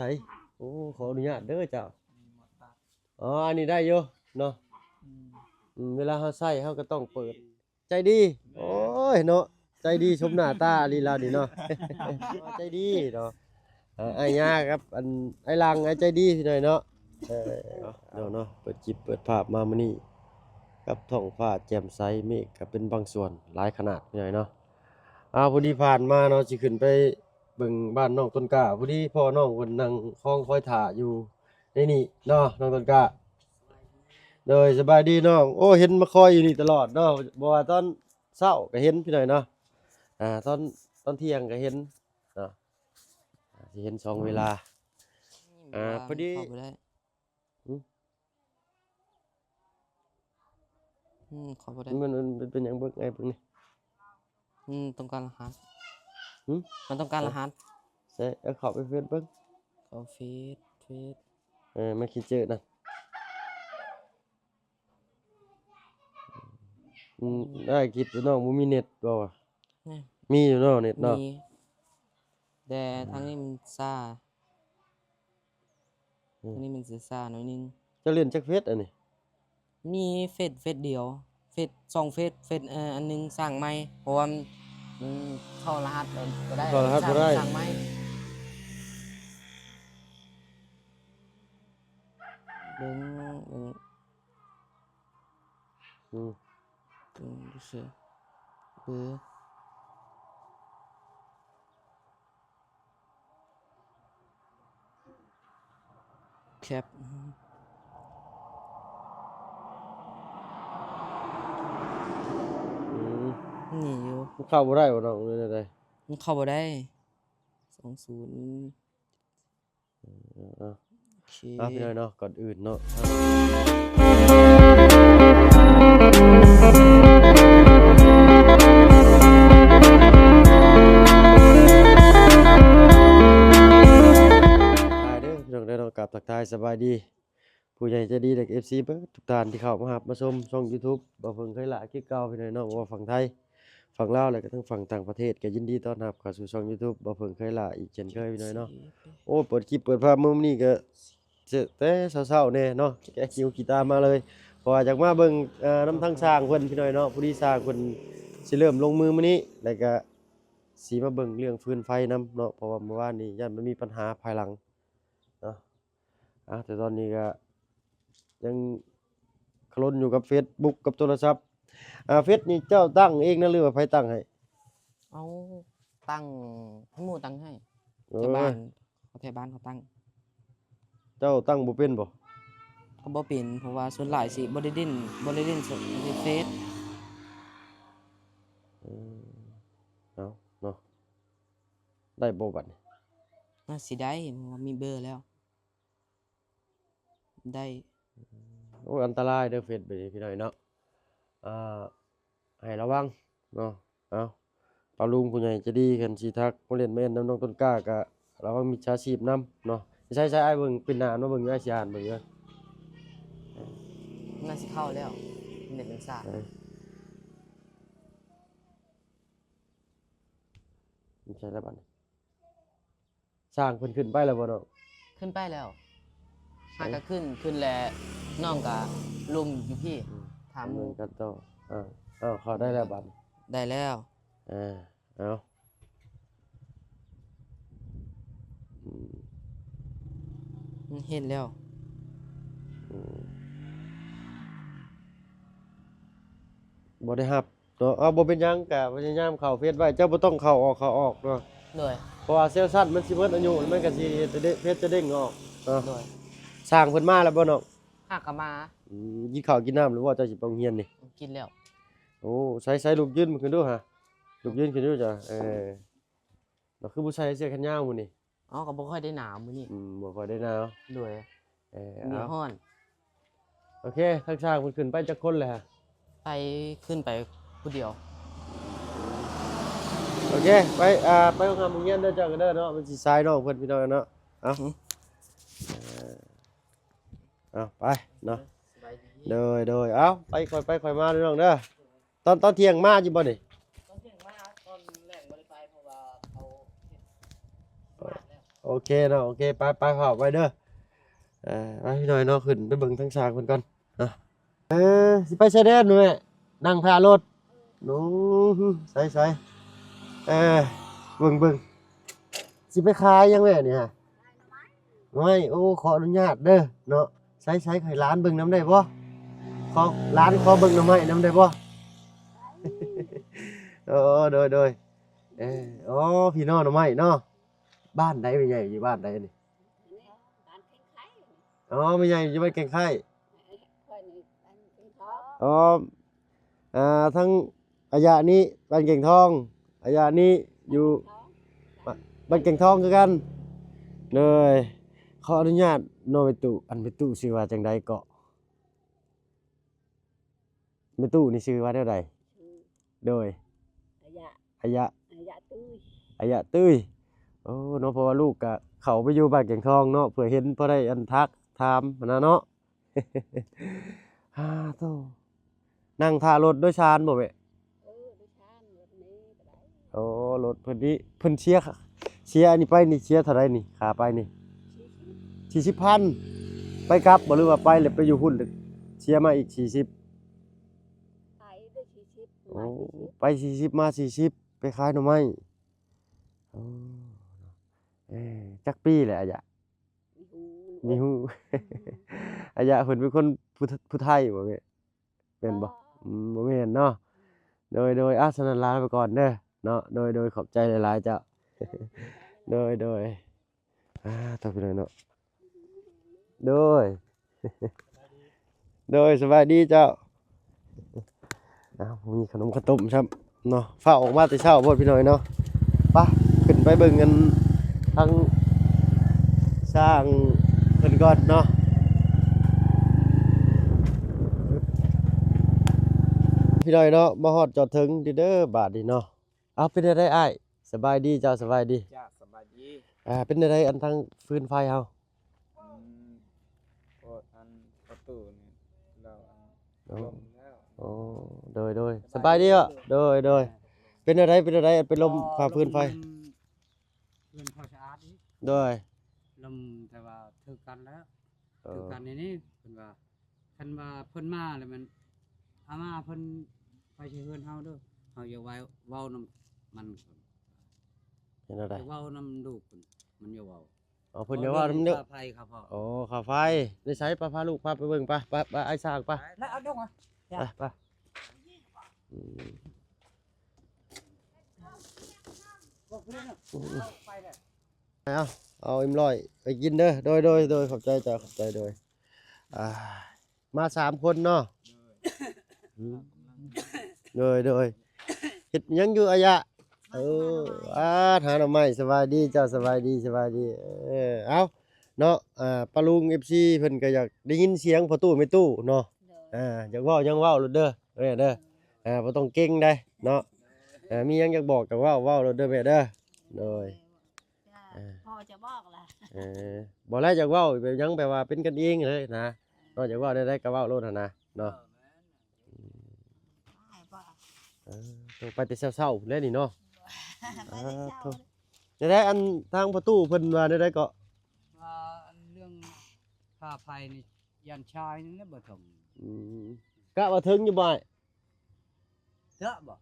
ໃສ? ໂອ້ ຂໍອະນຸຍາດເດີເຈົ້າ. ອໍ ອັນນີ້ໄດ້ຢູ່ເນາະ. ອືມ ເວລາເຮົາໃຊ້ເຮົາກໍຕ້ອງເປີດ. ໃຈດີ. ໂອ້ຍເນາະ ໃຈດີສົມໜ້າຕາອີ່ຫຼີລາວນີ້ເນາະ. ໃຈດີເນາະ. ເອີ ອ້າຍຍາກັບອັນອ້າຍຫຼັງ ອ້າຍໃຈດີພີ່ນ້ອງເນາະ. ເອີ ເນາະ ເນາະ ເປີດຄລິບເປີດພາບມາມື້ນີ້ ກັບທ້ອງຟ້າແຈ່ມໃສ ເມກກໍເປັນບາງສ່ວນ ຫຼາຍຂະໜາດພີ່ນ້ອງເນາະ. ອ້າວ ພໍດີຜ່ານມາເນາະ ຊິຂຶ້ນໄປເບິ່ງບ້ານນ້ອງຕົ້ນກ້າ ພໍດີພໍນ້ອງເພິ່ນນັ່ງຄອງຄອຍຖ້າຢູ່ໃນນີ້ເນາະ ນ້ອງຕົ້ນກ້າ. ໂດຍ ສະບາຍດີນ້ອງ. ໂອ້ ເຫັນມາຄອຍຢູ່ນີ້ຕະຫຼອດເນາະ ບໍ່ວ່າຕອນເຊົ້າກໍເຫັນພີ່ນ້ອງເນາະ. ອ່າ ຕອນ ຕອນທ່ຽງກໍເຫັນເນາະ. ອ່າ ຊິເຫັນສອງເວລາ. ອືມ ອ່າ ບໍ່ວ່າ ພໍດີ ມັນເຂົ້າບໍ່ໄດ້. ຫື? ອືມ ເຂົ້າບໍ່ໄດ້. ມັນ ມັນ ມັນເປັນຫຍັງ? ເບິ່ງ ອ້າຍເບິ່ງນີ້. ມັນຕ້ອງການລະຫັດ. ຫື? ມັນຕ້ອງການລະຫັດ. ໃສ ເອົາເຂົ້າໄປເຟສເບິ່ງ. ເຂົ້າເຟສ ເຟສ ເອີ ແມັດເຊັນເຈີນັ້ນ. ອືມ ອ້າຍຄິດວ່ານ້ອງບໍ່ມີເນັດບໍ່ວະ? ມີຢູ່ເນາະ ເນັດເນາະ. ມີ ແຕ່ທາງນີ້ມັນຊ້າ. ອືມ ທາງນີ້ມັນຊິຊ້າໜ້ອຍໜຶ່ງ. ເຈົ້າຫຼິ້ນຈັກເຟສອັນນີ້? ມີເຟສ ເຟສດຽວ ເຟສ ສອງເຟສ ເຟສ ເອີ ອັນໜຶ່ງສ້າງໃໝ່ ເພາະວ່າມັນ ມັນເຂົ້າລະຫັດ ເອີ ບໍ່ໄດ້ ເຂົ້າລະຫັດບໍ່ໄດ້ ສ້າງໃໝ່. ເບິ່ງ ເບິ່ງ ອືມ ເບິ່ງຊື່ໆ ເບີ ແຄັບ ອືມ ອືມ ນີ້ຢູ່ ມັນເຂົ້າບໍ່ໄດ້ບໍ່ນ້ອງ ຫຼືແນວໃດ? ມັນເຂົ້າບໍ່ໄດ້ ສອງສູນ ເອີ ເອີ ເອີ ໂອເຄ ອ່ະ ພີ່ນ້ອງເນາະ ກ່ອນອື່ນເນາະ ທັກທາຍເດີພີ່ນ້ອງເດີເນາະ ກາບທັກທາຍສະບາຍດີ ຜູ້ໃຫຍ່ໃຈດີ ແລະ ເອັຟຊີເບິດທຸກທ່ານທີ່ເຂົ້າມາຮັບມາຊົມຊ່ອງຢູທູບ ບ່າວເຜິ້ງເຄີຍຫຼ້າຄືເກົ່າ ພີ່ນ້ອງເນາະ ບໍ່ວ່າຝັ່ງໄທ ຝັ່ງລາວ ແລະ ກະທັງຝັ່ງຕ່າງປະເທດ ກະຍິນດີຕ້ອນຮັບເຂົ້າສູ່ຊ່ອງຢູທູບ ບ່າວເຜິ້ງເຄີຍຫຼ້າ ອີກເຊັ່ນເຄີຍ ພີ່ນ້ອງເນາະ. ໂອ້ ເປີດຄລິບເປີດພາບມື້ນີ້ກະແຕ່ເຊົ້າໆແດ່ເນາະ ແກະຄິວກີຕາມາເລີຍ ເພາະວ່າຢາກມາເບິ່ງ ເອີ ນຳທາງຊ່າງເພິ່ນ ພີ່ນ້ອງເນາະ. ພໍດີຊ່າງເພິ່ນຊິເລີ່ມລົງມືມື້ນີ້ ແລະ ກະຊິມາເບິ່ງເລື່ອງຟືນໄຟນຳເນາະ ເພາະວ່າມື້ວານນີ້ຢ້ານມັນມີບັນຫາພາຍຫຼັງເນາະ. ອ່າ ແຕ່ຕອນນີ້ກະຍັງຄະລົນຢູ່ກັບເຟສບຸກກັບໂທລະສັບ. ອ່າ ເຟສນີ້ເຈົ້າຕັ້ງເອງນະ ຫຼືວ່າໃຜຕັ້ງໃຫ້? ເອົາ ຕັ້ງ ໝູ່ຕັ້ງໃຫ້ ເອີ ແຖວບ້ານ ແຖວບ້ານເຂົາຕັ້ງ. ເຈົ້າຕັ້ງບໍ່ເປັນບໍ່? ກໍບໍ່ເປັນ ເພາະວ່າສ່ວນຫຼາຍຊິບໍ່ໄດ້ຫຼິ້ນ ບໍ່ໄດ້ຫຼິ້ນເຟສ. ເອີ ເອົາເນາະ ໄດ້ບໍ່ບັດນີ້? ໜ້າຊິໄດ້ ເພາະວ່າມີເບີແລ້ວ. ໄດ້. ໂອ້ຍ ອັນຕະລາຍເດີເຟສແບບນີ້ ພີ່ນ້ອງເນາະ ອ່າ ໃຫ້ລະວັງເນາະ. ເອົາ ປ້າລຸງຜູ້ໃຫຍ່ໃຈດີ ຄັນຊິທັກມາຫຼິ້ນມາແອ່ນນຳນ້ອງຕົ້ນກ້າ ກະລະວັງມິດສາຊີບນຳເນາະ. ໃສໆ ອ້າຍເບິ່ງ ປິ່ນໜ້າມາເບິ່ງ ອ້າຍຊິອ່ານເບິ່ງເດີ. ໜ້າຊິເຂົ້າແລ້ວ ເນັດມັນຊ້າ. ເອີ ໃສລະບັດນີ້? ຊ່າງເພິ່ນຂຶ້ນໄປແລ້ວບໍ່ນ້ອງ? ຂຶ້ນໄປແລ້ວ. ໃສ? ຫາກະຂຶ້ນ ຂຶ້ນແລ້ວ ນ້ອງກະລົງຢູ່ພີ້ ອືມ ຖາມໝູ່ ດຳເນີນການຕໍ່. ເອົາ ເອົາ ເຂົ້າໄດ້ແລ້ວບັດນີ້. ໄດ້ແລ້ວ. ເອົາ ເອົາ ອືມ ເຫັນແລ້ວ. ອືມ ບໍ່ໄດ້ຮັບ. ເນາະ ເອົາ ບໍ່ເປັນຫຍັງ ກະພະຍາຍາມເຂົ້າເຟສໄວ້ ເຈົ້າບໍ່ຕ້ອງເຂົ້າອອກ ເຂົ້າອອກເນາະ. ໂດຍ. ເພາະວ່າເຊວຊັນມັນຊິໝົດອາຍຸ ມັນກະຊິເຟສຈະເດ້ງອອກເນາະ. ໂດຍ. ຊ່າງເພິ່ນມາແລ້ວບໍ່ນ້ອງ? ຫາກະມາ. ອືມ ກິນເຂົ້າກິນນ້ຳແລ້ວບໍ່? ເຈົ້າຊິໄປໂຮງຮຽນນີ້. ກິນແລ້ວ. ໂອ້ ໃສ່ ໃສ່ ລຸກຢືນຂຶ້ນດູຫາ ລຸກຢືນຂຶ້ນດູເຈົ້າ. ເອີ ເນາະ ຄືບໍ່ໃສ່ເສື້ອແຂນຍາວມື້ນີ້? ເອົາ ກໍບໍ່ຄ່ອຍໄດ້ໜາວມື້ນີ້. ອືມ ບໍ່ຄ່ອຍໄດ້ໜາວ. ໂດຍ. ເອີ ມື້ນີ້ ເອົາ ຮ້ອນ. ໂອເຄ ທາງຊ່າງເພິ່ນຂຶ້ນໄປຈັກຄົນແລ້ວ? ໄປ ຂຶ້ນໄປຜູ້ດຽວ. ໂອເຄ ໄປ ອ່າ ໄປໂຮງຮຽນ ໂຮງຮຽນເດີ ເຈົ້າກໍເດີເນາະ ມັນຊິສາຍນ້ອງເພິ່ນ ພີ່ນ້ອງເນາະ. ເອົາ ອືມ ເອີ ເອົາ ໄປເນາະ. ສະບາຍດີ. ໂດຍ ໂດຍ. ເອົາ ໄປ ຄ່ອຍໄປຄ່ອຍມາເດີນ້ອງເດີ. ຕອນ ຕອນທ່ຽງມາຢູ່ບໍ່ນີ້? ຕອນທ່ຽງມາ ຕອນແລງບໍ່ໄດ້ໄປ ເພາະວ່າເຂົາເຮັດ ເອີ ມາດແລ້ວ. ໂອເຄເນາະ ໂອເຄ ໄປ ໄປ ພາໄປເດີ. ເອີ ໄປ ພີ່ນ້ອງເນາະ ຂຶ້ນໄປເບິ່ງທາງຊ່າງເພິ່ນກ່ອນເນາະ. ເອີ ຊິໄປຊາຍແດນແມ່ ນັ່ງຖ້າລົດ. ໂອ້ ໃສໆ ເອີ ເບິ່ງໆ ຊິໄປຂາຍຫຍັງແມ່ນີ້ຮະ? ໂອ້ຍ ໂອ້ ຂໍອະນຸຍາດເດີເນາະ. ໃສໆ ໃຫ້ຫຼານເບິ່ງນຳໄດ້ບໍ່? ຂໍ ຫຼານຂໍເບິ່ງໜໍ່ໄມ້ນຳໄດ້ບໍ່? ໂອ້ ໂດຍໆ ເອີ ອໍ ພີ່ນ້ອງໜໍ່ໄມ້ເນາະ. ບ້ານໃດແມ່ໃຫຍ່ ຢູ່ບ້ານໃດນີ້? ບ້ານແກ່ງໄຄ. ອໍ ແມ່ໃຫຍ່ຢູ່ບ້ານແກ່ງໄຄ. ຂ້ອຍນີ້ບ້ານແກ່ງທອງ. ອໍ ອ່າ ທັງອາຍະນີ້ບ້ານແກ່ງທອງ ອາຍະນີ້ຢູ່ ແກ່ງທອງ ບ້ານແກ່ງທອງຄືກັນ. ໂດຍ ຂໍອະນຸຍາດເນາະແມ່ຕູ້ ອັນແມ່ຕູ້ຊື່ວ່າຈັ່ງໃດເກາະ? ແມ່ຕູ້ນີ້ຊື່ວ່າແນວໃດ? ຊື່ ໂດຍ ອາຍະ ອາຍະ ອາຍະຕຸ້ຍ ອາຍະຕຸ້ຍ. ໂອ້ ເນາະ ເພາະວ່າລູກກະເຂົ້າໄປຢູ່ບ້ານແກ່ງທອງເນາະ ເພື່ອເຫັນ ພໍໄດ້ອັນທັກຖາມຫັ້ນນະເນາະ. ຮາໂຕ ນັ່ງຖ້າລົດໂດຍສານບໍ່ແມ່? ເອີ ໂດຍສານ ລົດເມກະໄດ້. ໂອ້ ລົດເພິ່ນນີ້ ເພິ່ນເສຍ ເສຍອັນນີ້ໄປນີ້ ເສຍເທົ່າໃດນີ້ ຄ່າໄປນີ້? ສີ່ສິບ ສີ່ສິບພັນ ໄປກັບບໍ່ ຫຼືວ່າໄປແລ້ວໄປຢູ່ພຸ້ນ ເສຍມາອີກສີ່ສິບ? ໄປໄດ້ສີ່ສິບ ໂອ້ ມາສີ່ສິບ ໄປສີ່ສິບ ມາສີ່ສິບ ໄປຂາຍໜໍ່ໄມ້. ໂອ້ ເອີ ຈັກປີແລ້ວອາຍະ? ມີຮູ້ ມີຮູ້ ອືມ ອາຍະເພິ່ນເປັນຄົນຜູ້ ຜູ້ໄທບໍ່ແມ່? ແມ່ນບໍ່? ບໍ່ ອືມ ບໍ່ແມ່ນເນາະ. ໂດຍໆ ອາ ສະນັ້ນລາໄປກ່ອນເດີເນາະ. ໂດຍໆ ຂອບໃຈຫຼາຍໆ ເຈົ້າ. ໂດຍໆ ອາ ໂທ້ ພີ່ນ້ອງເນາະ. ໂດຍ ໂດຍ ສະບາຍດີເຈົ້າ. ອ້າວ ມີຂະໜົມຂະຕົ້ມຊ້ຳເນາະ ຟ້າວອອກມາແຕ່ເຊົ້າໂພດ ພີ່ນ້ອງເນາະ. ໄປ ຂຶ້ນໄປເບິ່ງກັນທາງຊ່າງເພິ່ນກ່ອນເນາະ ພີ່ນ້ອງເນາະ. ມາຮອດຈອດເຖິງເດີເດີ ບາດນີ້ເນາະ. ເອົາ ເປັນແນວໃດອ້າຍ? ສະບາຍດີເຈົ້າ ສະບາຍດີ. ຈ້າ ສະບາຍດີ. ອ່າ ເປັນແນວໃດ ອັນທາງຟືນໄຟເຮົາ? ອືມ ໂອ້ ອັນປະຕູນີ້ລາວອັນ ໂອ້ ລົມແລ້ວ. ໂອ້ ໂດຍໆ ສະບາຍດີເນາະ. ໂດຍໆ ເປັນແນວໃດ ເປັນແນວໃດ ອັນເປັນລົມ ອໍ ຝາຟືນໄຟ? ລົມ ເຮືອນເຂົາສະອາດອີກ. ໂດຍ ລົມ ແຕ່ວ່າຖືກກັນແລ້ວ. ເອີ ຖືກກັນນີ້ ນີ້ເພິ່ນວ່າ ຄັນວ່າເພິ່ນມາແລ້ວແມ່ນ ອາມາເພິ່ນໄປໃສ່ເຮືອນເຮົາເດີ ເຮົາຢ່າໄວ້ເວົ້ານຳມັນ. ເປັນແນວໃດ? ຢ່າເວົ້ານຳລູກເພິ່ນ ມັນຢ່າເວົ້າ. ອໍ ເພິ່ນຢ່າເວົ້ານຳລູກ. ຄ່າໄຟ ຄ່າພອກ. ໂອ້ ຄ່າໄຟ. ໃນໃສ? ໄປ ພາລູກພາໄປເບິ່ງ ໄປ ໄປ ໄປ ອ້າຍຊ່າງ ໄປ ໄປ ເອົາດົງ ໄປ ໄປ. ອືມ ເອົາ ເອົາເອັມຮ້ອຍໄປກິນເດີ. ໂດຍ ໂດຍ ໂດຍ ຂອບໃຈເຈົ້າ ຂອບໃຈ. ໂດຍ ອ່າ ມາສາມຄົນເນາະ. ໂດຍ ໂດຍ ເຮັດຫຍັງຢູ່ອາຍະ? ເອີ ອາ ຫາໜໍ່ໄມ້. ສະບາຍດີເຈົ້າ ສະບາຍດີ ສະບາຍດີ. ເອີ ເອົາເນາະ ອ່າ ປ້າລຸງ ເອັຟຊີ ເພິ່ນກໍຢາກໄດ້ຍິນສຽງພໍ່ຕູ້ແມ່ຕູ້ເນາະ. ໂດຍ ອ່າ ຢາກເວົ້າຫຍັງເວົ້າໂລດເດີແມ່ເດີ. ໂດຍ ອ່າ ບໍ່ຕ້ອງເກັງໃດເນາະ. ໂດຍ ອ່າ ມີຫຍັງຢາກບອກກໍເວົ້າ ເວົ້າໂລດເດີແມ່ເດີ. ໂດຍ ໂດຍ ອ່າ ພໍ່ຈະບອກລະ. ເອີ ບໍ່ແລ້ວຢາກເວົ້າແບບຫຍັງ ແບບວ່າເປັນກັນເອງເລີຍນະ. ເອີ ເນາະ ຢາກເວົ້າແນວໃດກໍເວົ້າໂລດຫັ້ນນະເນາະ. ເອີ ອືມ ອ້າຍບໍ່ ເອີ ຕ້ອງໄປແຕ່ເຊົ້າໆພຸ້ນແຫຼະນີ້ເນາະ. ໄປແຕ່ເຊົ້າ. ອ່າ ໂທ້ ແນວໃດ ອັນທາງພໍ່ຕູ້ເພິ່ນວ່າແນວໃດເກາະ? ວ່າອັນເລື່ອງຄ່າໄຟນີ້ ຢ້ານຊາຍນີ້ແຫຼະບໍ່ເຖິງ. ອືມ ກະວ່າເຖິງຢູ່ບໍ່ອ້າຍ? ເຖາະບໍ່?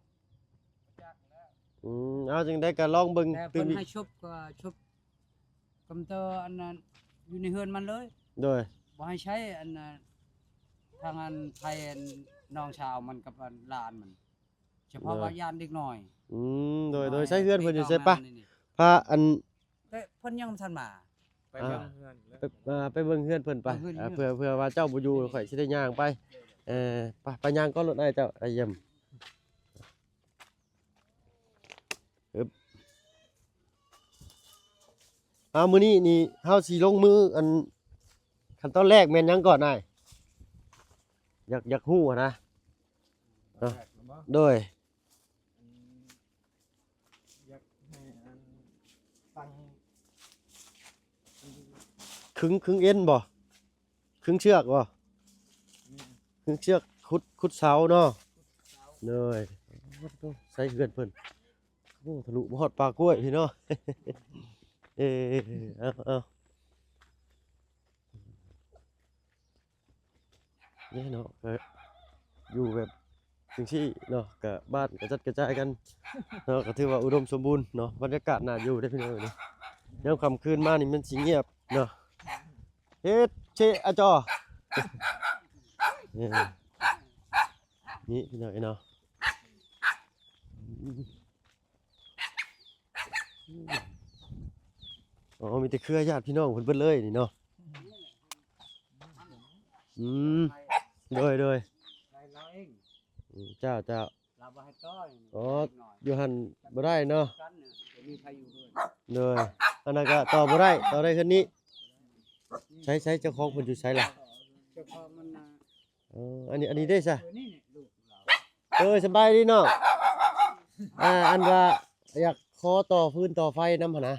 ອືມ ເອົາ ຈັ່ງໃດກໍລອງເບິ່ງ. ແຕ່ເພິ່ນໃຫ້ຊຸບກໍຊຸບກຳເຕີ ອັນນັ້ນ ຢູ່ໃນເຮືອນມັນເລີຍ. ໂດຍ ບໍ່ໃຫ້ໃຊ້ ອັນນັ້ນ ທາງອັນໄພ ອັນນ້ອງສາວມັນກັບອັນຫຼານມັນ ສະເພາະ ໂດຍ ວ່າຢ້ານເດັກນ້ອຍ. ອືມ ໂດຍ ໂດຍ ໃຊ້ເຮືອນເພິ່ນຢູ່ໃສ? ໄປ ພາອັນ ແຕ່ເພິ່ນຍັງບໍ່ທັນມາ. ໄປເບິ່ງເຮືອນເລີຍ. ອ່າ ໄປ ອ່າ ໄປເບິ່ງເຮືອນເພິ່ນໄປ. ເບິ່ງເຮືອນ ອ່າ ເພື່ອ ເພື່ອວ່າເຈົ້າບໍ່ຢູ່ ຂ້ອຍຊິໄດ້ຍ່າງໄປ. ເອີ ໄປ ໄປຍ່າງກ່ອນໂລດອ້າຍເຈົ້າ ອ້າຍຢ້ຽມ. ອຶບ ເອົາ ມື້ນີ້ນີ້ເຮົາຊິລົງມື ອັນ ຂັ້ນຕອນແລກແມ່ນຫຍັງກ່ອນອ້າຍ? ຢາກ ຢາກຮູ້ຫັ້ນນະ. ຕອນແລກແມ່ນບໍ່? ໂດຍ ອືມ ຢາກໃຫ້ອັນຕັ້ງ ອືມ ຂຶງ ຂຶງເອັນບໍ່? ຂຶງເຊືອກບໍ່? ແມ່ນ ຂຶງເຊືອກ ຂຸດ ຂຸດເສົາເນາະ. ຂຸດເສົາ ໂດຍ. ໃສ່ເຮືອນເພິ່ນ ໂອ້ ທະລຸມາຮອດປ່າກ້ວຍພີ້ເນາະ. ເອີ ເອົາ ເອົາ ນີ້ເນາະ ກໍຢູ່ແບບຈັ່ງຊີ້ເນາະ ກໍບ້ານກະຈັດກະຈາຍກັນເນາະ ກໍຖືວ່າອຸດົມສົມບູນເນາະ ບັນຍາກາດໜ້າຢູ່ເດ້ພີ່ນ້ອງເອີຍ ນີ້ ຍາມຄ່ຳຄືນມານີ້ມັນຊິງຽບເນາະ ເຮັດເຊອະຈໍ ເອີ ນີ້ພີ່ນ້ອງເອີຍເນາະ. ອໍ ມີແຕ່ເຄືອຍາດພີ່ນ້ອງເພິ່ນເບິດເລີຍນີ້ເນາະ ອືມ ໂດຍ ໂດຍ ລາວເອງ ອືມ ເຈົ້າ ເຈົ້າ ລາວບໍ່ໃຫ້ຕໍ່ ອໍ ຢູ່ຫັ້ນບໍ່ໄດ້ເນາະ ບໍ່ມີໃຜຢູ່ເລີຍ ໂດຍ ອັນນັ້ນກໍຕໍ່ບໍ່ໄດ້ ຕໍ່ໄດ້ຄືນນີ້ ໃສ ໃສ ເຈົ້າຂອງເພິ່ນຢູ່ໃສລະ ເຈົ້າຂອງມັນນະ ເອີ ອັນນີ້ ອັນນີ້ເດ້ຊະ ເອີ ສະບາຍດີນ້ອງ ອ່າ ອັນວ່າຢາກຂໍຕໍ່ຟືນຕໍ່ໄຟນຳຫັ້ນນະ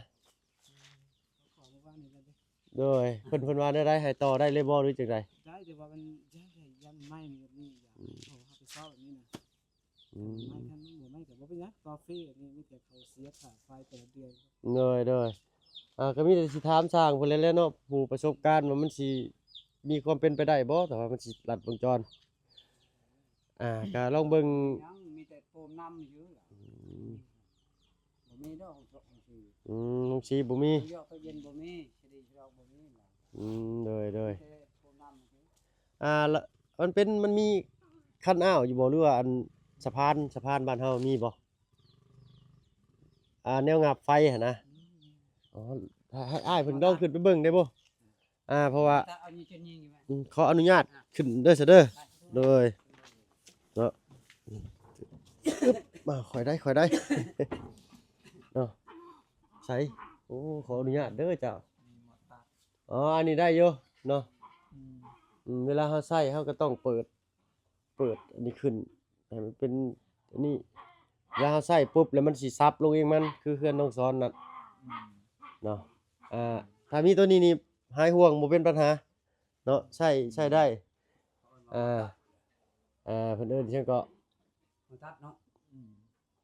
ໂດຍ ເພິ່ນ ເພິ່ນວ່າແນວໃດ ໃຫ້ຕໍ່ໄດ້ເລີຍບໍ່ ຫຼືຈັ່ງໃດ ໄດ້ ແຕ່ວ່າມັນຢ້ານ ຢ້ານໄມ້ແບບນີ້ ຢາກ ອືມ ເຂົາຮັບຜິດຊອບແບບນີ້ນະ ອືມ ໄມ້ຄັນມັນບໍ່ໄມ້ກໍບໍ່ເປັນຫຍັງ ຕໍ່ຟຣີ ອັນນີ້ມີແຕ່ເຂົາເສຍຄ່າໄຟແຕ່ລະເດືອນ ໂດຍ ໂດຍ ອ່າ ກໍມີແຕ່ຊິຖາມຊ່າງເພິ່ນແຫຼະເນາະ ຜູ້ປະສົບການວ່າມັນຊິມີຄວາມເປັນໄປໄດ້ບໍ່ ຖ້າວ່າມັນຊິລັດວົງຈອນ ອ່າ ກໍລອງເບິ່ງ ຍັງມີແຕ່ໂປມນ້ຳຢູ່ ອືມ ບໍ່ມີດອກ ໂຮງສີ ອືມ ໂຮງສີບໍ່ມີ ເຍາະ ເຢັນບໍ່ມີ ສະດີດອກບໍ່ມີ ອືມ ໂດຍ ໂດຍ ມີແຕ່ໂປມນ້ຳຢູ່ ອ່າ ລະ ມັນເປັນ ມັນມີຄັນອ້າວຢູ່ບໍ່ ຫຼືວ່າອັນສະພານ ສະພານບ້ານເຮົາມີບໍ່ ອ່າ ແນວຫຍັບໄຟຫັ້ນນະ ອືມ ອໍ ໃຫ້ອ້າຍເພິ່ນລອງຂຶ້ນໄປເບິ່ງໄດ້ບໍ່ ອ່າ ເພາະວ່າ ແຕ່ອັນນີ້ຈະຍິງຢູ່ ອືມ ຂໍອະນຸຍາດຂຶ້ນເດີຊະເດີ ໂດຍ ເນາະ ມາ ຂ້ອຍໄດ້ ຂ້ອຍໄດ້ ເນາະ ໃສ ໂອ້ ຂໍອະນຸຍາດເດີເຈົ້າ ອໍ ອັນນີ້ໄດ້ຢູ່ເນາະ ອືມ ອືມ ເວລາເຮົາໃຊ້ ເຮົາກໍຕ້ອງເປີດ ເປີດອັນນີ້ຂຶ້ນ ໃຫ້ມັນເປັນອັນນີ້ ເວລາເຮົາໃຊ້ປຸບແລ້ວມັນຊິສັບລົງເອງມັນ ຄືເຮືອນນ້ອງສອນນັ້ນ ອືມ ເນາະ ອ່າ ຖ້າມີໂຕນີ້ນີ້ຫາຍຫ່ວງ ບໍ່ເປັນບັນຫາເນາະ ໃຊ້ ໃຊ້ໄດ້ ອ່າ ອ່າ ເພິ່ນເອີ້ນຫຍັງເກາະ ມັນຕັດເນາະ ອືມ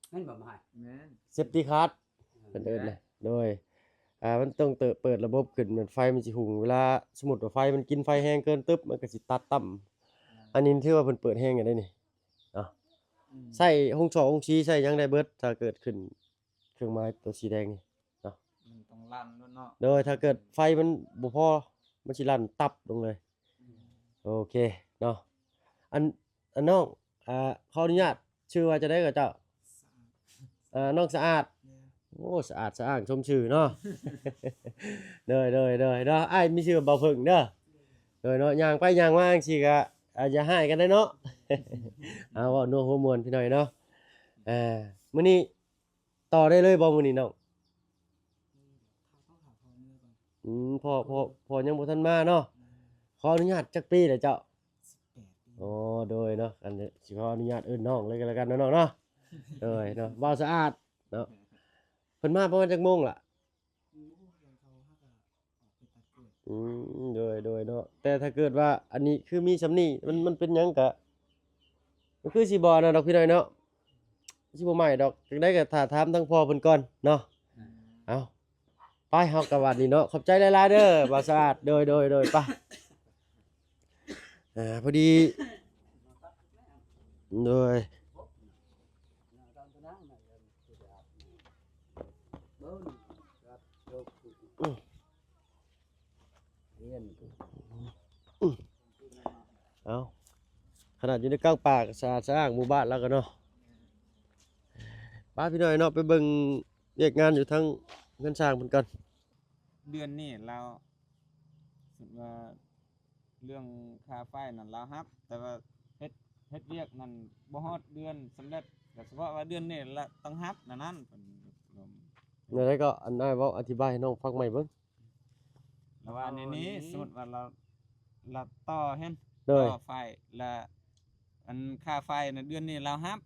ແມ່ນບໍ່ ມາໃຫ້ ແມ່ນ ເຊຟຕີ້ຄາດ ເອີ ເພິ່ນເອີ້ນນະ ໂດຍ ອ່າ ມັນຕ້ອງເປີດລະບົບຂຶ້ນ ມັນ ໄຟມັນຊິຮຸ່ງ ເວລາສົມມຸດວ່າໄຟມັນກິນໄຟແຮງເກີນຕຶບ ມັນກໍຊິຕັດຕ່ຳ ອ່າ ອັນນີ້ຖືວ່າເພິ່ນເປີດແຮງຢູ່ເດ້ນີ້ ເນາະ ອືມ ໃຊ້ຫົງຊອກຫົງຊີ ໃຊ້ຫຍັງໄດ້ເບິດ ຖ້າເກີດຂຶ້ນເຄື່ອງໝາຍຕົວສີແດງນີ້ເນາະ ມັນຕ້ອງລັ່ນໂລດເນາະ ໂດຍ ຖ້າເກີດໄຟມັນບໍ່ພໍ ມັນຊິລັ່ນຕັບລົງເລີຍ ອືມ ໂອເຄເນາະ ອັນ ອັນນ້ອງ ອ່າ ຂໍອະນຸຍາດ ຊື່ວ່າຈັ່ງໃດກໍເຈົ້າ? ສະອາດ ເອີ ນ້ອງສະອາດ ແມ່ນ ໂອ້ ສະອາດສະອ້າງສົມຊື່ເນາະ ໂດຍ ໂດຍ ໂດຍເນາະ ອ້າຍມີຊື່ວ່າບ່າວເຜິ້ງເດີ ໂດຍເນາະ ຍ່າງໄປຍ່າງມາຈັ່ງຊີ້ກະ ອ່າ ຢ່າຮ້າຍກັນເດີເນາະ ເອົາ ເວົ້ານົວຫົວມ່ວນພີ່ນ້ອງເນາະ ອ່າ ມື້ນີ້ຕໍ່ໄດ້ເລີຍບໍ່ມື້ນີ້ນ້ອງ? ອືມ ພໍ່ ພໍ່ ພໍ່ຍັງບໍ່ທັນມາເນາະ ແມ່ນ ຂໍອະນຸຍາດຈັກປີແລ້ວເຈົ້າ? ສິບແປດປີ ໂອ້ ໂດຍເນາະ ອັນນີ້ຊິຂໍອະນຸຍາດເອີ້ນນ້ອງເລີຍກໍແລ້ວກັນເນາະນ້ອງເນາະ ໂດຍເນາະ ບ່າວສະອາດເນາະ ເພິ່ນມາປະມານຈັກໂມງລະ? ອືມ ໂດຍ ໂດຍເນາະ ແຕ່ຖ້າເກີດວ່າອັນນີ້ຄືມີສ່ຳນີ້ ມັນ ມັນເປັນຫຍັງກະ ມັນຄືຊິບໍ່ອັນນັ້ນດອກພີ່ນ້ອງເນາະ ຊິບໍ່ໄໝ້ດອກ ຈັ່ງໃດກໍຖ້າຖາມທາງພໍ່ເພິ່ນກ່ອນເນາະ ອືມ ເອົາ ໄປ ເຮົາກໍບາດນີ້ເນາະ ຂອບໃຈຫຼາຍໆເດີ ບ່າວສະອາດ ໂດຍ ໂດຍ ໂດຍ ໄປ ອ່າ ພໍດີ ໂດຍ ເອົາ ຂະໜາດຢູ່ໃນກາງປ່າກໍສະອາດສະອ້າງໝູ່ບ້ານລາວກໍເນາະ ໄປພີ່ນ້ອງເນາະ ໄປເບິ່ງວຽກງານຢູ່ທາງເຮືອນຊ່າງເພິ່ນກ່ອນ ເດືອນນີ້ລາວ ສົມມຸດວ່າເລື່ອງຄ່າໄຟນັ້ນລາວຮັບ ແຕ່ວ່າເຮັດ ເຮັດວຽກນັ້ນບໍ່ຮອດເດືອນສຳເລັດ ກໍສະເພາະວ່າເດືອນນີ້ລະຕ້ອງຮັບ ແນວນັ້ນ ເພິ່ນລົມ ແນວໃດກໍ ອັນອ້າຍເວົ້າອະທິບາຍໃຫ້ນ້ອງຟັງໃໝ່ເບິ່ງ ລະວ່າໃນນີ້ ຕໍ່ນີ້ ສົມມຸດວ່າລາວ ລາວຕໍ່ຫັ້ນ ໂດຍ ຕໍ່ໄຟ ລະ ອັນຄ່າໄຟນະ ເດືອນນີ້ລາວຮັບ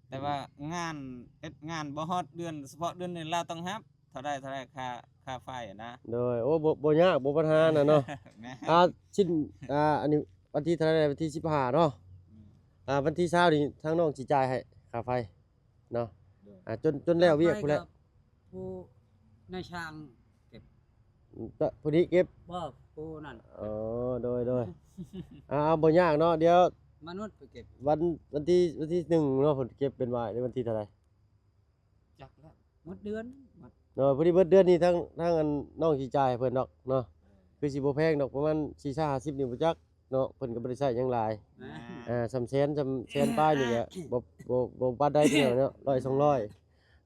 ແຕ່ວ່າ ອືມ ງານ ເຮັດງານບໍ່ຮອດເດືອນ ສະເພາະເດືອນນີ້ລາວຕ້ອງຮັບ ເທົ່າໃດ ເທົ່າໃດ ຄ່າ ຄ່າໄຟນະ ໂດຍ ໂອ້ ບໍ່ ບໍ່ຍາກ ບໍ່ປັນຫານະເນາະ ແມ່ນ ອ່າ ຊິນ ອ່າ ອັນນີ້ວັນທີເທົ່າໃດ ວັນທີສິບຫ້າເນາະ ອືມ ອ່າ ວັນທີຊາວນີ້ທາງນ້ອງຊິຈ່າຍໃຫ້ຄ່າໄຟ ເນາະ ໂດຍ ອ່າ ຈົນ ຈົນແລ້ວວຽກພຸ້ນແຫຼະ ຜູ້ນາຍຊ່າງເກັບ ກະຜູ້ນີ້ເກັບ ບໍ່ ຜູ້ນັ້ນ ອໍ ໂດຍໆ ອ່າ ບໍ່ຍາກເນາະ ດຽວມະນຸດໄປເກັບ ວັນ ວັນທີ ວັນທີໜຶ່ງເນາະ ເພິ່ນເກັບເປັນຫວາຍ ຫຼືວັນທີເທົ່າໃດ? ຈັກແລ້ວ ໝົດເດືອນ ໝົດ ໂດຍ ພໍດີເບິດເດືອນນີ້ ທາງ ທາງອັນນ້ອງຊິຈ່າຍໃຫ້ເພິ່ນດອກເນາະ ເອີ ຄືຊິບໍ່ແພງດອກ ປະມານສີ່ສິບຫ້າສິບນີ້ບໍ່ຈັກເນາະ ເພິ່ນກໍບໍ່ໄດ້ໃຊ້ຫຍັງຫຼາຍ ອ່າ ອ່າ ສ່ຳແສນ ສ່ຳແສນປາຍນີ້ກະບໍ່ ບໍ່ ບໍ່ປານໃດເນາະ ຮ້ອຍສອງຮ້ອຍ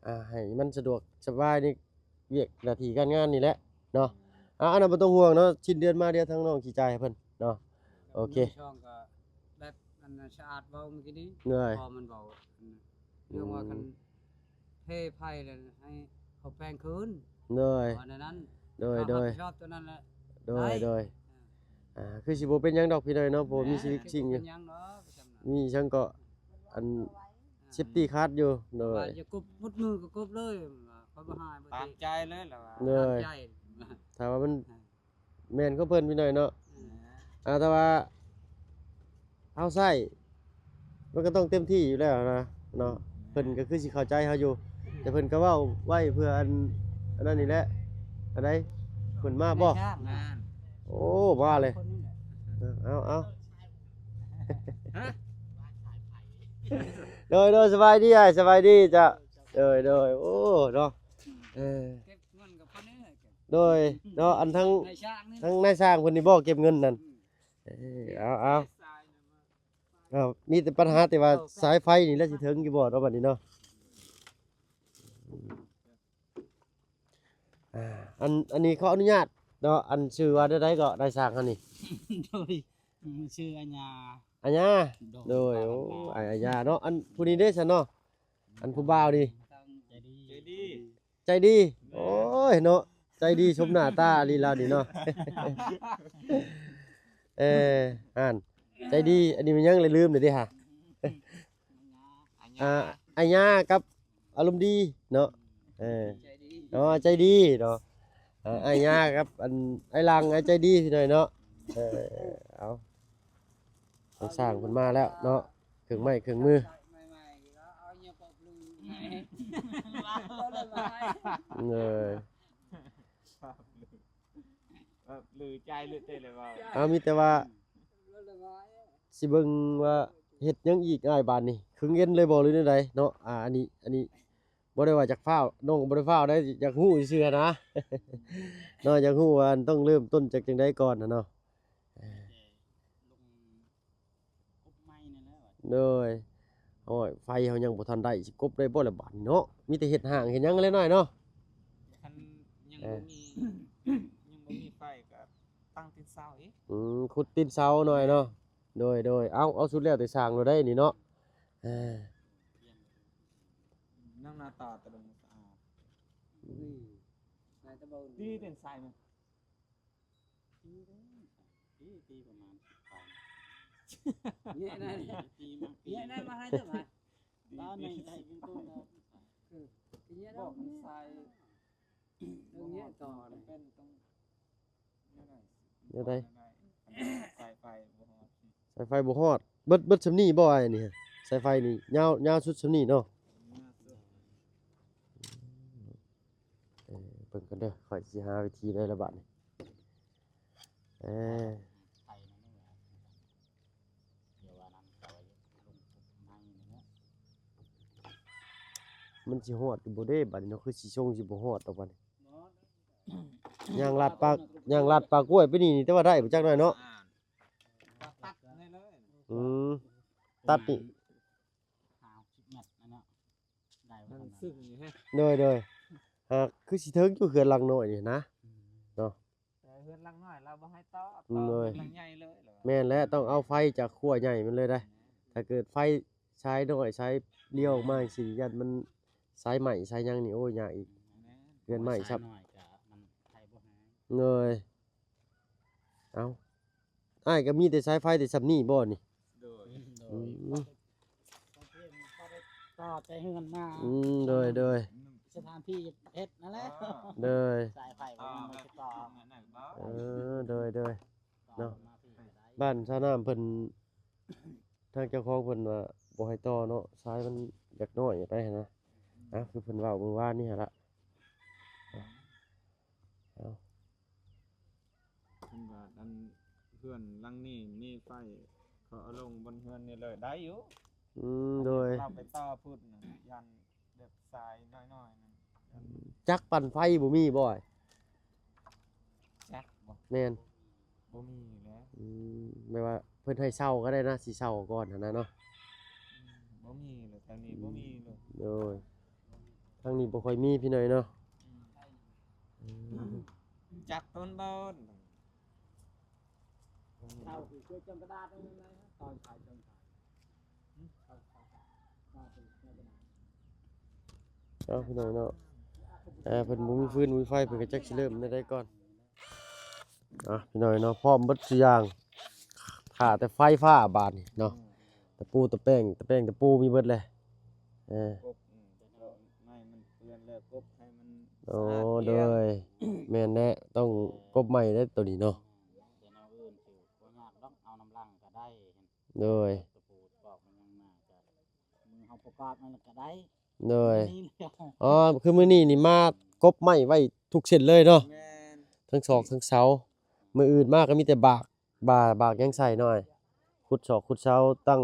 ອ່າ ໃຫ້ມັນສະດວກສະບາຍໃນວຽກໜ້າທີ່ການງານນີ້ແຫຼະເນາະ ອ່າ ອັນນັ້ນບໍ່ຕ້ອງຫ່ວງເນາະ ສິ້ນເດືອນມາດຽວທາງນ້ອງຊິຈ່າຍໃຫ້ເພິ່ນເນາະ ໂອເຄ ຊ່ອງກໍແບບ ອັນນັ້ນສະອາດເວົ້າມື້ກີ້ນີ້ ໂດຍ ພໍມັນເວົ້າ ເລື່ອງວ່າ ອືມ ຄັນເພໄພແລ້ວໃຫ້ເຂົາແປງຄືນ ໂດຍ ວ່າແນວນັ້ນ ໂດຍ ເຂົາຮັບຜິດຊອບໂຕນັ້ນແຫຼະ ໂດຍ ໄດ້ ໂດຍ ອ່າ ອ່າ ຄືຊິບໍ່ເປັນຫຍັງດອກພີ່ນ້ອງເນາະ ເພາະມີຊີວິດຈິງຢູ່ ບໍ່ເປັນຫຍັງດອກ ມີຫຍັງກໍ ອັນ ອ່າ ເຊບຕີຄາດຢູ່ ໂດຍ ວ່າຈະກົບໝົດມືກໍກົບເລີຍ ຂ້ອຍບໍ່ໃຫ້ ຕາມໃຈເລີຍລະວ່າ ໂດຍ ຕາມໃຈ ຖ້າວ່າມັນ ອ່າ ແມ່ນຂອງເພິ່ນພີ່ນ້ອງເນາະ ອືມ ອ່າ ແຕ່ວ່າເຮົາໃຊ້ ມັນກໍຕ້ອງເຕັມທີ່ຢູ່ແລ້ວນະເນາະ ເພິ່ນກໍຄືຊິເຂົ້າໃຈເຮົາຢູ່ ແຕ່ເພິ່ນກໍເວົ້າໄວ້ເພື່ອອັນ ອັນນັ້ນນີ້ແຫຼະ ອັນໃດ ເພິ່ນມາບໍ່? ໂອ້ ມາເລີຍ ເອົາ ເອົາ ໂດຍ ໂດຍ ສະບາຍດີອ້າຍ ສະບາຍດີເຈົ້າ ໂດຍ ໂດຍ ໂອ້ ເນາະ ເອີ ເກັບເງິນກັບເພິ່ນນີ້ແຫຼະ ໂດຍເນາະ ອັນທັງ ນາຍຊ່າງນີ້ ທັງນາຍຊ່າງເພິ່ນນີ້ບໍ່ເກັບເງິນນັ້ນ ອືມ ເອີ ເອົາ ເອົາ ເອົາ ມີແຕ່ປັນຫາແຕ່ວ່າສາຍໄຟນີ້ແຫຼະຊິເຖິງຢູ່ບໍ່ເນາະ ບັດນີ້ເນາະ ອ່າ ອັນ ອັນນີ້ຂໍອະນຸຍາດເນາະ ອັນຊື່ວ່າແນວໃດເກາະ ນາຍຊ່າງເຮົານີ້? ໂດຍ ອືມ ຊື່ອາຍາ ອາຍາ ໂດຍ ໂດຍ ໂອ້ ອາຍ ອາຍາເນາະ ອັນຜູ້ນີ້ເດ້ຊັ້ນເນາະ ອັນຜູ້ບ່າວນີ້ ໃຈດີ ໃຈດີ ໃຈດີ ໂອ້ຍເນາະ ໃຈດີສົມໜ້າຕາອີ່ຫຼີລາວນີ້ເນາະ ເອີ ຫັ້ນ ໃຈດີ ອັນນີ້ແມ່ນຫຍັງລະລືມແລ້ວເດ້ຫາ ອາຍາ ອ່າ ອາຍາກັບອາລົມດີເນາະ ເອີ ໃຈດີ ອໍ ໃຈດີເນາະ ອ່າ ອາຍາກັບອັນອ້າຍຫຼັງ ອາຍໃຈດີພີ່ນ້ອງເນາະ ເອີ ເອົາ ທາງຊ່າງເພິ່ນມາແລ້ວເນາະ ເຄື່ອງໄມ້ເຄື່ອງມື ເອີ ເອີ ລືໃຈລືເຕເລີຍວ່າ ເອົາ ມີແຕ່ວ່າຊິເບິ່ງວ່າເຮັດຫຍັງອີກອ້າຍບາດນີ້ ຄຶງເອັນເລີຍບໍ່ ຫຼືແນວໃດເນາະ ອ່າ ອັນນີ້ ອັນນີ້ບໍ່ໄດ້ວ່າຢາກຟ້າວ ນ້ອງບໍ່ໄດ້ຟ້າວໃດ ຢາກຮູ້ຊື່ໆຫັ້ນນະ ເນາະ ຢາກຮູ້ວ່າຕ້ອງເລີ່ມຕົ້ນຈາກຈັ່ງໃດກ່ອນຫັ້ນເນາະ ກົບໄມ້ນັ້ນແຫຼະ ໂດຍ ໂອ້ຍ ໄຟເຮົາຍັງບໍ່ທັນໄດ້ ຊິກົບໄດ້ບໍ່ລະບາດນີ້ເນາະ ມີແຕ່ເຮັດຫ້າງເຮັດຫຍັງແຫຼະນ້ອຍເນາະ ຄັນຍັງ ເອີ ບໍ່ມີ ຍັງບໍ່ມີໄຟກໍຕັ້ງຕີນເສົາອີກ ອືມ ຂຸດຕີນເສົາໜ້ອຍເນາະ ໂດຍ ໂດຍ ເອົາ ເອົາ ສຸດແລ້ວແຕ່ຊ່າງໂລດໄດ໋ນີ້ເນາະ ເອີ ນັ່ງໜ້າຕາຕະດົງສະອາດ ອືມ ຕີເປັນໄສມັນ ຕີເດ້ ຕີ ຕີປະມານສິບປາຍ ແຍະໄດ້ ຕີມາ ແຍະໄດ້ມາໃຫ້ເດີ ບ້ານໃນໄດ້ເປັນຕົ້ນ ຄື ແຍະໄດ້ ບອກໃສ່ ເອີ ແຍະຕໍ່ ເປັນຕ້ອງ ແນວໃດ ສາຍໄຟບໍ່ຮອດ ສາຍໄຟບໍ່ຮອດ ເບິດ ເບິດສ່ຳນີ້ບໍ່ອ້າຍນີ້ ສາຍໄຟນີ້ຍາວ ຍາວສຸດສ່ຳນີ້ເນາະ ຍາວສຸດ ເອີ ເບິ່ງກັນເດີ ຂ້ອຍຊິຫາວິທີໃດລະບາດນີ້ ເອີ ມັນຊິຮອດຢູ່ບໍ່ເດ້ບາດນີ້ເນາະ ຄືຊິຊົງຊິບໍ່ຮອດດອກບາດນີ້ ຍ່າງລັດປ່າ ຍ່າງລັດປ່າກ້ວຍໄປນີ້ ແຕ່ວ່າໄດ້ບໍ່ຈັກໜ້ອຍເນາະ ຕັດນີ້ເລີຍ ອືມ ຕັດນີ້ ຫ້າຫົກສິບແມັດນັ້ນເນາະ ໄດ້ບໍ່ ມັນ ປະມານ ຊຶ່ງນີ້ ໂດຍ ໂດຍ ຫາກຄືຊິເຖິງຢູ່ເຮືອນຫຼັງນ້ອຍນີ້ນະ ອືມ ເນາະ ແຕ່ເຮືອນຫຼັງນ້ອຍລາວບໍ່ໃຫ້ຕໍ່ ໂດຍ ຕໍ່ເຮືອນຫຼັງໃຫຍ່ເລີຍ ແມ່ນແຫຼະ ຕ້ອງເອົາໄຟຈາກຂົວໃຫຍ່ມັນເລີຍໄດ໋ ຖ້າເກີດໄຟສາຍນ້ອຍ ສາຍລຽວອອກມາຈັ່ງຊີ້ ຢ້ານມັນສາຍໄໝ້ສາຍຫຍັງນີ້ ໂອ້ຍ ຍາກອີກ ແມ່ນ ເຮືອນໄມ້ ສາຍນ້ອຍກໍມັນໄຟບໍ່ແຮງ ໂດຍ ເອົ້າ ອ້າຍກໍມີແຕ່ສາຍໄຟແຕ່ສ່ຳນີ້ບໍ່ນີ້? ໂດຍ ອືມ ຕໍ່ແຕ່ເຮືອນມາ ອືມ ໂດຍ ໂດຍ ສະຖານທີ່ເຮັດນັ້ນແຫຼະ ໂດຍ ສາຍໄຟບໍ່ມີ ອ່າ ມັນຊິຕໍ່ ເອີ ໂດຍ ໂດຍ ເນາະ ບ້ານຊາວນ້ຳເພິ່ນ ທາງເຈົ້າຂອງເພິ່ນວ່າບໍ່ໃຫ້ຕໍ່ເນາະ ສາຍມັນຢາກນ້ອຍໄປຫັ້ນນະ ອ່າ ຄືເພິ່ນເວົ້າມື້ວານນີ້ຫັ້ນລະ ເອົາ ບາດອັນເຮືອນຫຼັງນີ້ມີໄຟ ເຂົາເອົາລົງບົນເຮືອນນີ້ເລີຍ ໄດ້ຢູ່. ອືມ ໂດຍ ເຮົາໄປຕໍ່ພຸ້ນນະ ຢ້ານແບບສາຍນ້ອຍໆນັ້ນ. ຈັກປັ່ນໄຟບໍ່ມີບໍ່? ຈັກບໍ່? ແມ່ນ. ບໍ່ມີແຫຼະ. ອືມ ແບບວ່າເພິ່ນໃຫ້ເຊົ່າກໍໄດ້ນະ ຊິເຊົ່າກ່ອນຫັ້ນນະເນາະ. ອືມ ບໍ່ມີເລີຍ ທາງນີ້ບໍ່ມີເລີຍ. ໂດຍ ທາງນີ້ບໍ່ຄ່ອຍມີພີ່ນ້ອງເນາະ. ອືມ ອືມ ຈັກຕົ້ນບໍ່? ເອົາພີ່ນ້ອງເນາະ ເອີ ເພິ່ນບໍ່ມີຟືນບໍ່ມີໄຟ ເພິ່ນກໍຈັກຊິເລີ່ມແນວໃດກ່ອນ. ອ່ະ ພີ່ນ້ອງເນາະ ພ້ອມເບິດຊຸຢ່າງ ຖ້າແຕ່ໄຟຟ້າບາດນີ້ເນາະ. ຕະປູຕະແປງ ຕະແປງຕະປູມີເບິດແຫຼະ. ເອີ ກົບ ອືມ ໄມ້ມັນເປື້ອນແລ້ວ ກົບໃຫ້ມັນ ໂອ້ ສະອາດ. ໂດຍ ແມ່ນແຫຼະ ຕ້ອງ ເອີ ກົບໃໝ່ເດ້ໂຕນີ້ເນາະ. ແຕ່ແນວອື່ນຄືບໍ່ຍາກດອກ ເອົານຳຫຼັງກໍໄດ້. ໂດຍ ຕະປູຕອກມັນຍັງໜ້າຈະ ມືເຮົາປະກອບມັນກໍໄດ້. ໂດຍ ນີ້ແຫຼະ ອໍ ຄືມື້ນີ້ນີ້ມາກົບໄມ້ໄວ້ທຸກເສັ້ນເລີຍເນາະ. ແມ່ນ ທັງສອກທັງເສົາ. ມື້ອື່ນມາກໍມີແຕ່ບາກ ບາ ບາກຫຍັງໃສ່ໜ້ອຍ ຂຸດສອກຂຸດເສົາ ຕັ້ງ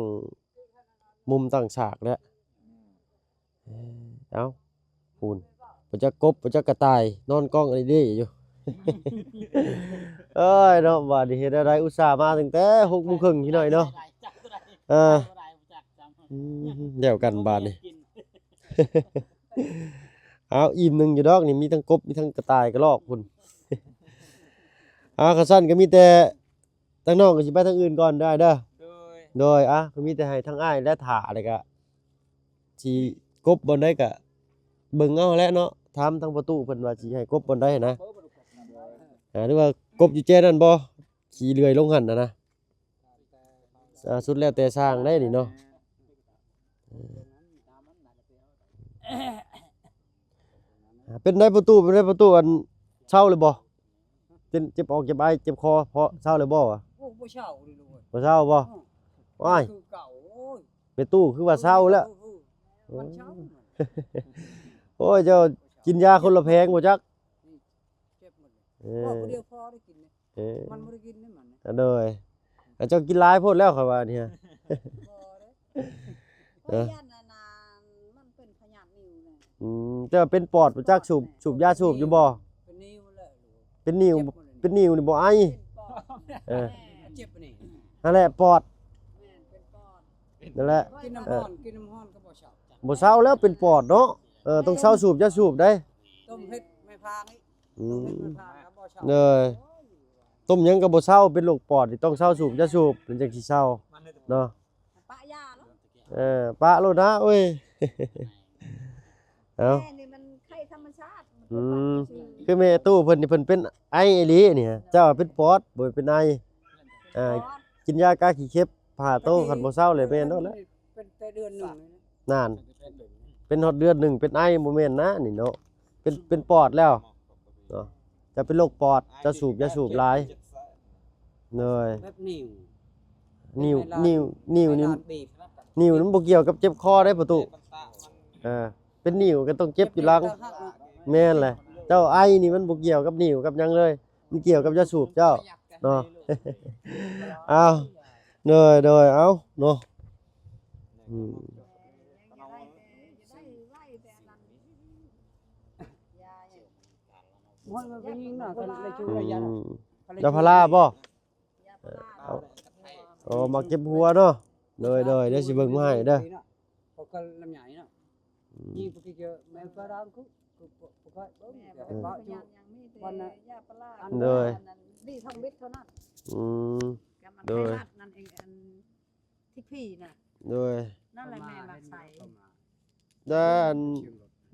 ມຸມຕັ້ງສາກແຫຼະ. ອືມ ເອີ ເອົ້າ ພຸ້ນ ບໍ່ຈັກກົບ ບໍ່ຈັກກະຕ່າຍ ນອນກ້ອງອະລິເດຢູ່. ເອີຍເນາະ ບາດນີ້ເຮັດແນວໃດ ອຸດສ່າມາຕັ້ງແຕ່ຫົກໂມງເຄິ່ງພີ່ນ້ອງເນາະ. ເອີ ອືມ ແລ້ວກັນບາດນີ້. ເອົາ ອີ່ມໜຶ່ງຢູ່ດອກນີ້ ມີທັງກົບ ມີທັງກະຕ່າຍກະລອກພຸ້ນ. ເອົາ ຄັນຊັ້ນກໍມີແຕ່ ທາງນ້ອງກໍຊິໄປທາງອື່ນກ່ອນເດີອ້າຍເດີ. ໂດຍ ໂດຍ ອ່ະ ກໍມີແຕ່ໃຫ້ທາງອ້າຍແລະຖ້າ ແລ້ວກະຊິກົບບ່ອນໃດກະເບິ່ງເອົາແຫຼະເນາະ. ຖາມທາງປະຕູເພິ່ນວ່າຊິໃຫ້ກົບບ່ອນໃດນະ ໂດຍ ອ່າ ຫຼືວ່າກົບຢູ່ແຈນັ້ນບໍ່ ຂີ່ເລື່ອຍລົງຫັ້ນນະນະ. ອ່າ ສຸດແລ້ວແຕ່ຊ່າງໄດ໋ນີ້ເນາະ. ອ່າ ເປັນໄດ໋ປະຕູ ເປັນໄດ໋ປະຕູ ອັນ ເຊົາແລ້ວບໍ່? ເຈັບ ເຈັບອອກເຈັບໄອ ເຈັບຄໍ ພໍເຊົາແລ້ວບໍ່ວະ? ໂອ້ ບໍ່ເຊົາເລີຍລູກເອີຍ. ບໍ່ເຊົາບໍ່? ອືມ ວ້າຍ ຄືເກົ່າ. ໂອ້ຍ ແມ່ຕູ້ຄືວ່າເຊົາແລ້ວ. ເອີ ເອີ ມັນເຊົາ. ໂອ້ຍ ເຈົ້າກິນຢາຄົນລະແຜງບໍ່ຈັກ. ນີ້ເຈັບໝົດເລີຍ. ເອີ ເວົ້າຜູ້ດຽວພໍໄດ້ກິນເລີຍ. ເອີ ມັນບໍ່ໄດ້ກິນເດ້ມັນ. ອ່າ ໂດຍ ອ່າ ເຈົ້າກິນຫຼາຍໂພດແລ້ວຂ້ອຍວ່ານີ້. ບໍ່ເດ້ ເອີ ຂ້ອຍຢ້ານອັນນັ້ນ ມັນເປັນພະຍາດນິ້ວນະ. ອືມ ແຕ່ວ່າເປັນປອດ ບໍ່ຈັກສູບ ສູບຢາສູບຢູ່ບໍ່? ເປັນນິ້ວແຫຼະ ເປັນນິ້ວ ເຈັບໝົດເລີຍ ເປັນນິ້ວນີ້ບໍ່ໄອ. ເປັນປອດ ເອີ ແມ່ນ ເຈັບນີ້ ຫັ້ນແຫຼະປອດ. ແມ່ນ ເປັນປອດ ນັ້ນແຫຼະ. ກິນນ້ຳຮ້ອນ ເອີ ກິນນ້ຳຮ້ອນກໍບໍ່ເຊົາ ບໍ່ເຊົາແລ້ວ ເປັນປອດເນາະ. ເອີ ຕ້ອງເຊົາສູບຢາສູບໄດ໋. ຕົ້ມເຫັດແມ່ພາງອີກ. ອືມ ຕົ້ມເຫັດແມ່ພາງກໍບໍ່ເຊົາ. ເອີ ຕົ້ມຫຍັງກໍບໍ່ເຊົາ ເປັນໂລກປອດນີ້ຕ້ອງເຊົາສູບຢາສູບ ມັນຈັ່ງຊິເຊົາເນາະ. ປະຢາເນາະ. ເອີ ປະໂລດນະ ໂອ້ຍ. ເອົ້າ ແມ່ນີ້ມັນໄຂ້ທຳມະຊາດ. ອືມ ຄືແມ່ຕູ້ເພິ່ນນີ້ ເພິ່ນເປັນໄອອີ່ຫຼີນີ້ ເຈົ້າເປັນປອດ ບໍ່ເປັນໄອ. ອ່າ ກິນຢາກາຂີ້ເຂັບ ພາໂຕ ຄັນບໍ່ເຊົາແລ້ວແມ່ນໂລດແຫຼະ. ເປັນແຕ່ເດືອນໜຶ່ງ. ນັ້ນ ເປັນຮອດເດືອນໜຶ່ງ ເປັນໄອ ບໍ່ແມ່ນນະນີ້ເນາະ. ເປັນ ເປັນປອດແລ້ວເນາະ. ຈະເປັນໂລກປອດ ຈະສູບຢາສູບຫຼາຍ. ໂດຍ ແບບນິ້ວ ນິ້ວ ແມ່ນລາດ ນິ້ວ ນິ້ວນີ້ ແມ່ນລາດບີບ ນິ້ວນີ້ມັນບໍ່ກ່ຽວກັບເຈັບຄໍເດ້ປະຕູ. ເອີ ເປັນນິ້ວກໍຕ້ອງເຈັບຢູ່ຫຼັງ. ແມ່ນແຫຼະ ເຈົ້າໄອນີ້ມັນບໍ່ກ່ຽວກັບນິ້ວກັບຫຍັງເລີຍ ມັນກ່ຽວກັບຢາສູບເຈົ້າເນາະ. ອ້າວ ໂດຍ ໂດຍ ເອົ້າເນາະ. ອືມ ໂອ້ຍ ມັນເປັນຫຍັງນະ ຄັນໄດ້ຈູ ອືມ ໄດ້ຢານະ ຢາພາລາບໍ່? ເອົາ ເອົາມາເກັບຫົວເນາະ. ໂດຍ ໂດຍ ດຽວຊິເບິ່ງມາໃຫ້ເດີ. ເຂົາກໍລຳໃຫຍ່ເນາະ. ອືມ ນີ້ພວກທີ່ເຈອແມ່ນຝຣັ່ງຄື ຄືບໍ່ຄ່ອຍເບິ່ງ ແມ່ ແຕ່ ເອີ ເວົ້າຢູ່ ຍັງ ຍັງມີແຕ່ ວັນນະ ຢາປະຫຼາດ ໂດຍ ອັນນັ້ນ ດີທຳອິດເທົ່ານັ້ນ. ອືມ ກໍມັນ ໂດຍ ໄທລັດນັ້ນເອງ ອັນທິພີນະ. ໂດຍ ນັ້ນແຫຼະແມ່ມັກໃຊ້. ຢາອັນ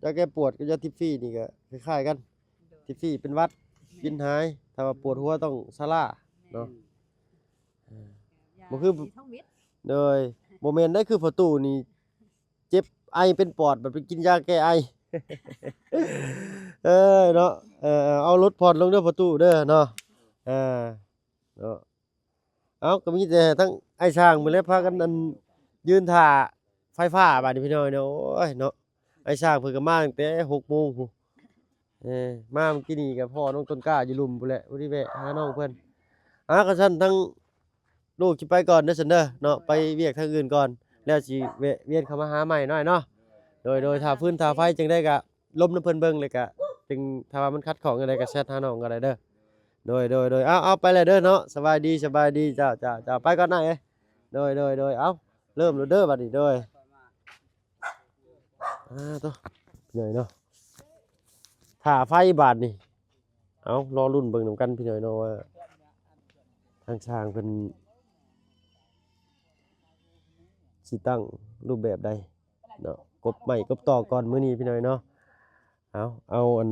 ຢາແກ້ປວດກັບຢາທິຟຣີນີ້ກໍຄ້າຍໆກັນ. ໂດຍ ທິຟຣີເປັນຫວັດ ແມ່ນ ວິນຫາຍ ຖ້າວ່າປວດຫົວຕ້ອງຊາລາ ແມ່ນ ເນາະ. ເອີ ຢາ ບໍ່ຄື ດີທຳອິດ ໂດຍ ບໍ່ແມ່ນໄດ໋ ຄືພໍ່ຕູ້ນີ້ ເຈັບໄອເປັນປອດ ບັດໄປກິນຢາແກ້ໄອ. ເອີເນາະ ເອີ ເອົາລົດຜ່ອນລົງເດີພໍ່ຕູ້ເດີເນາະ. ເອີເນາະ ເອົາ ກໍມີແຕ່ທັງອ້າຍຊ່າງພຸ້ນແຫຼະ ພາກັນອັນຢືນຖ້າໄຟຟ້າບາດນີ້ພີ່ນ້ອງເນາະ. ໂອ້ຍເນາະ ອ້າຍຊ່າງເພິ່ນກໍມາຕັ້ງແຕ່ຫົກໂມງພຸ້ນ. ເອີ ມາມື້ກີ້ນີ້ກໍພໍ້ນ້ອງຕົ້ນກ້າຢູ່ລຸ່ມພຸ້ນແຫຼະ ບໍ່ໄດ້ແວະຫານ້ອງເພິ່ນ. ອ່າ ຄັນຊັ້ນທາງລູກຊິໄປກ່ອນເດີຊັ້ນເດີເນາະ ໄປວຽກທາງອື່ນກ່ອນ ແລ້ວຊິແວະວຽນເຂົ້າມາຫາໃໝ່ນ້ອຍເນາະ. ໂດຍ ໂດຍ ຖ້າຟືນຖ້າໄຟຈັ່ງໃດກໍລົມນຳເພິ່ນເບິ່ງ ແລ້ວກໍຈຶ່ງ ຖ້າວ່າມັນຂັດຂ້ອງຈັ່ງໃດກໍແຊັດຫານ້ອງກໍໄດ້ເດີ. ໂດຍ ໂດຍ ໂດຍ ເອົາ ເອົາ ໄປແລ້ວເດີເນາະ. ສະບາຍດີ ສະບາຍດີ ເຈົ້າ ເຈົ້າ ເຈົ້າ ໄປກ່ອນນາຍເອີຍ. ໂດຍ ໂດຍ ໂດຍ ເອົາ ເລີ່ມແລ້ວເດີບັດນີ້. ໂດຍ ອ່າ ໂຕ ພີ່ນ້ອງເນາະ ຖ້າໄຟບາດນີ້. ເອົາ ລໍລຸ້ນເບິ່ງນຳກັນ ພີ່ນ້ອງເນາະ ວ່າທາງຊ່າງເພິ່ນຊິຕັ້ງຮູບແບບໃດເນາະ. ກົບໄມ້ກົບຕອກກ່ອນມື້ນີ້ ພີ່ນ້ອງເນາະ. ເອົາ ເອົາອັນ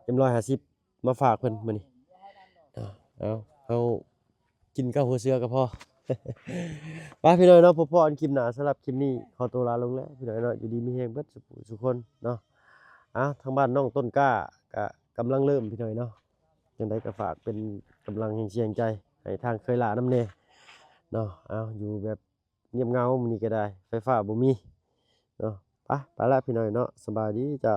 ເອັມຮ້ອຍຫ້າສິບ ມາຝາກເພິ່ນມື້ນີ້ເນາະ. ເອົາ ເຮົາກິນກັບຫົວເສືອກໍພໍ. ໄປ ພີ່ນ້ອງເນາະ ພົບພໍ້ກັນຄລິບໜ້າ. ສຳລັບຄລິບນີ້ຂໍຕົວລາລົງແລ້ວ ພີ່ນ້ອງເນາະ. ຢູ່ດີມີແຮງເບິດສູ່ຜູ້ສູ່ຄົນເນາະ. ເອົາ ທາງບ້ານນ້ອງຕົ້ນກ້າກໍກຳລັງເລີ່ມ ພີ່ນ້ອງເນາະ. ຈັ່ງໃດກໍຝາກເປັນກຳລັງແຮງສຽງໃຈໃຫ້ທາງເຄີຍຫຼ້ານຳແດ່ເນາະ. ເອົາ ຢູ່ແບບງຽບເຫງົາມື້ນີ້ກໍໄດ້ ໄຟຟ້າບໍ່ມີເນາະ. ໄປ ໄປລະ ພີ່ນ້ອງເນາະ. ສະບາຍດີເຈົ້າ.